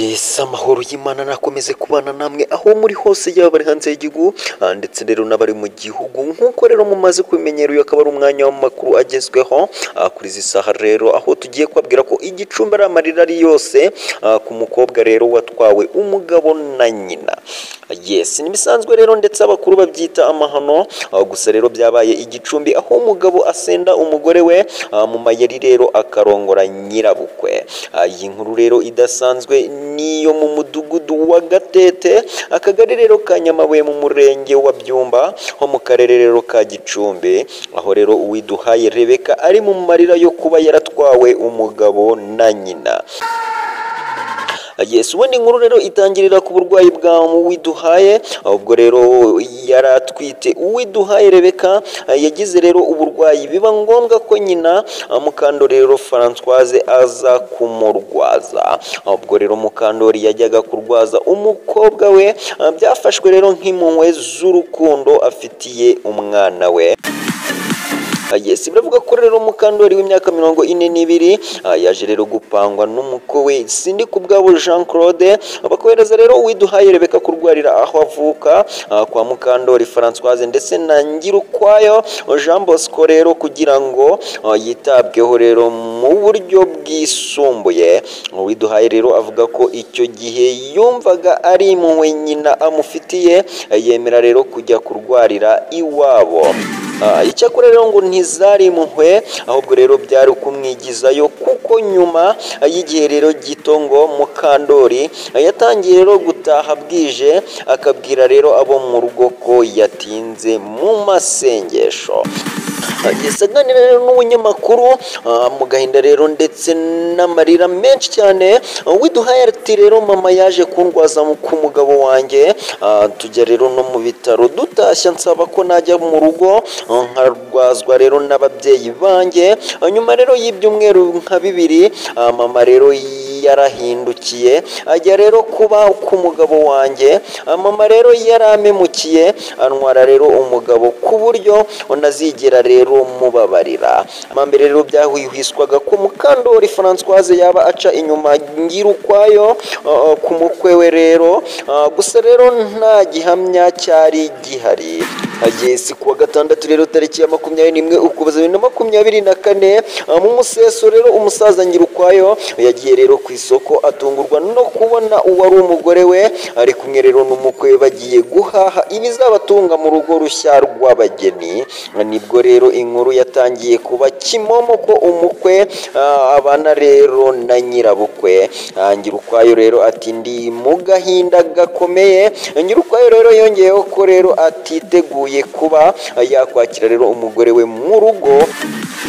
Yes, amahoro y'Imana nakomeze kubana namwe aho muri hose, yaba bari hanze y'igihugu ndetse rero n'abari mu gihugu. Nk'uko rero mumaze kubimenyera, uyu akaba ari umwanya w'amakuru agezweho kuri izi saha rero, aho tugiye kubabwira ko igicumbi ari amarira ari yose ku mukobwa rero watwawe umugabo na nyina. Yes, ntibisanzwe rero, ndetse abakuru babyita amahano. Gusa rero byabaye igicumbi aho umugabo asenda umugore we mu mayeri rero akarongora nyirabukwe. Iyi nkuru rero idasanzwe niyo mu mudugudu wa Gatete, akagari rero ka Nyamabuye, mu murenge wa Byumba ho mu karere rero ka Gicumbi, aho rero Uwiduhaye Rebeka ari mu marira yo kuba yaratwawe umugabo na nyina. Yes, ubundi inkuru rero itangirira ku burwayi bwa Uwiduhaye. Ubwo rero yari atwite, Uwiduhaye Rebeka yagize rero uburwayi, biba ngombwa ko nyina Mukandori rero Francoise aza kumurwaza. Ubwo rero Mukandori yajyaga kurwaza umukobwa we, byafashwe rero nk'impuhwe z'urukundo afitiye umwana we. Yes, biravuga ko rero Mukandori w'imyaka 42 yaje rero gupangwa n'umukwe we Sindikubwabo Jean Claude, bakohereza rero Uwiduhaye Rebeka kurwarira aho avuka kwa Mukandori Francoise ndetse na Ngirukwayo Jean Bosco rero, kugira ngo yitabweho rero mu buryo bwisumbuye. Uwiduhaye rero avuga ko icyo gihe yumvaga ari impuhwe nyina amufitiye, yemera rero kujya kurwarira iwabo. Icyakora rero ngo ntizari impuhwe, ahubwo rero byari ukumwigizayo, kuko nyuma y'igihe rero gito ngo Mukandori yatangiye rero gutaha bwije, akabwira rero abo mu rugo ko yatinze mu masengesho. Aganira rero n'umunyamakuru mu gahinda rero ndetse n'amarira menshi cyane, Uwiduhaye ati rero mama yaje kundwaza ku mugabo wanjye, tujya rero no mu bitaro, dutashya nsaba ko najya mu rugo nkarwazwa rero n'ababyeyi banjye. Nyuma rero y'ibyumweru nka bibiri, mama rero yarahindukiye ajya rero kuba ku mugabo wanjye. Mama rero yarampemukiye, antwara rero umugabo ku buryo unazigera rero mubabarira. Mbere rero byahwihwiswaga ko Mukandori Francoise yaba aca inyuma Ngirukwayo ku mukwe we rero, gusa rero nta gihamya cyari gihari. Yes, kuwa gatandatu rero tariki ya 21 Ukuboza 2024, mu museso rero umusaza Ngirukwayo yagiye rero ku isoko, atungurwa no kubona uwari umugore we ari kumwe rero n'umukwe, bagiye guhaha ibizabatunga mu rugo rushya rw'abageni. Nibwo rero inkuru yatangiye kuba kimomo ko umukwe abana rero na nyirabukwe. Ngirukwayo rero ati ndi mu gahinda gakomeye. Ngirukwayo rero yongeyeho ko rero atiteguye kuba yakwakira rero umugore we mu rugo.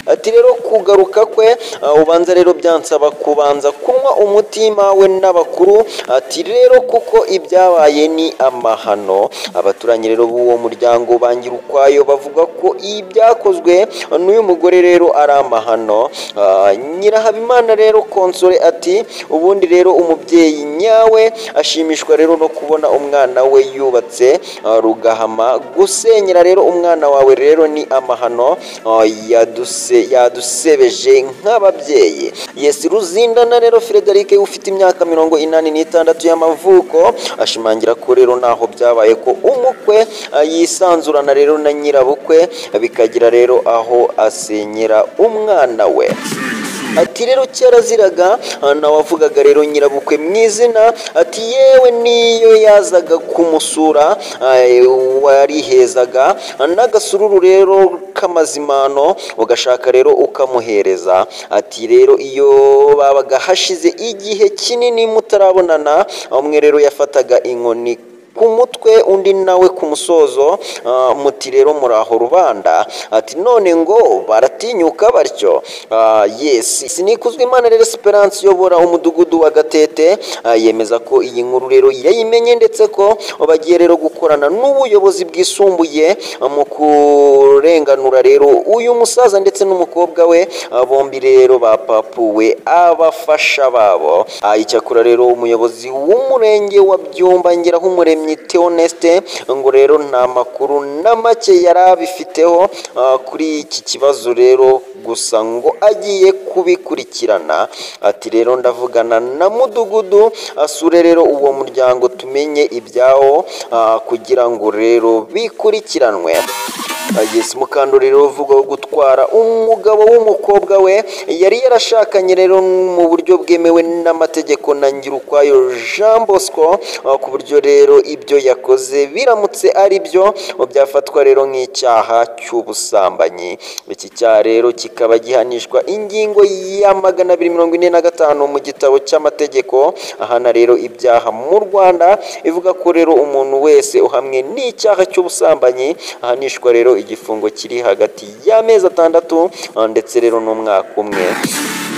Ati rero kugaruka kwe ubanza rero byansaba kubanza kunywa umutima we n'abakuru. Ati rero kuko ibyabaye ni amahano. Abaturanyi rero b'uwo muryango ba Ngirukwayo bavuga ko ibyakozwe n'uyu mugore rero ari amahano. Nyirahabimana rero Konsole ati ubundi rero umubyeyi nyawe ashimishwa rero no kubona umwana we yubatse rugahama. Gusenyera rero umwana wawe rero ni amahano, yadusebeje nk'ababyeyi. Yes, Ruzindana rero Frederic ufite imyaka 86 y'amavuko ashimangira ko rero naho byabaye ko umukwe yisanzurana rero na nyirabukwe, bikagira rero aho asenyera umwana we. Ati rero cyaraziraga nawavugaga rero nyirabukwe mu izina. Ati yewe niyo yazaga kumusura warihezaga n'agasururu rero k'amazimano ugashaka rero ukamuhereza. Ati rero iyo babaga hashize igihe kinini mutarabonana, umwe rero yafataga inkoni ku mutwe undi nawe ku musozo, muti rero muraho rubanda. Ati none ngo baratinyuka batyo. Yes, Sinikuzwe Imana rero Esperance uyobora umudugudu wa Gatete yemeza ko iyi nkuru rero yayimenye, ndetse ko bagiye rero gukorana n'ubuyobozi bwisumbuye mu kurenganura rero uyu musaza ndetse n'umukobwa we, bombi rero bapapuwe abafasha babo. Icyakora rero umuyobozi w'umurenge wa Byumba Ngirahumuremyi Habumuremyi Theoneste ngo rero nta makuru na make yari abifiteho kuri iki kibazo rero, gusa ngo agiye kubikurikirana. Ati rero ndavugana na mudugudu asure rero uwo muryango tumenye ibyawo kugira ngo rero bikurikiranwe. Yes, Mukandori rero uvugwaho gutwara umugabo w'umukobwa we yari yarashakanye rero mu buryo bwemewe n'amategeko na Ngirukwayo Jean Bosco, ku buryo rero ibyo yakoze biramutse ari byo byafatwa rero nk'icyaha cy'ubusambanyi. Iki cyaha rero kikaba gihanishwa ingingo ya 245 mu gitabo cy'amategeko ahana rero ibyaha mu Rwanda, ivuga ko rero umuntu wese uhamwe n'icyaha cy'ubusambanyi ahanishwa rero igifungo kiri hagati y'amezi 6 ndetse rero n'umwaka umwe.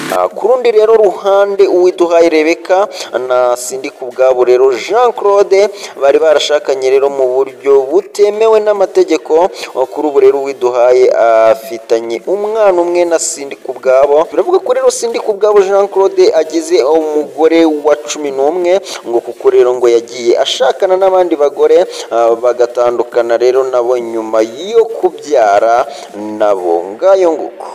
Ku rundi rero ruhande Uwiduhaye Rebeka na Sindikubwabo rero Jean Claude bari barashakanye rero mu buryo butemewe n'amategeko. Kuri ubu rero Uwiduhaye afitanye umwana umwe na Sindikubwabo. Biravuga ko rero Sindikubwabo Jean Claude agize umugore wa 11, ngo kuko rero ngo yagiye ashakana n'abandi bagore bagatandukana rero nabo nyuma yo kubyara nabo. Ngayo nguko.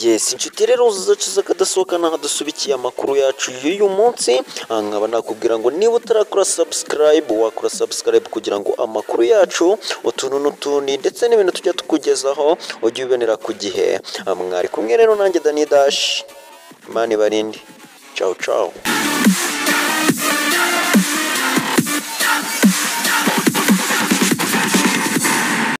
Yes, inshuti rero zacu z'akadasohoka naho dusubikiye amakuru yacu y'uyu munsi. Nkaba nakubwira ngo niba utarakora subscribe wakora subscribe kugira ngo amakuru yacu, utuntu n'utundi ndetse n'ibintu tujya tukugezaho ujye ubibonera ku gihe. Mwari kumwe rero nanjye Dani Dash, Imana ibarinde. Ciao ciao.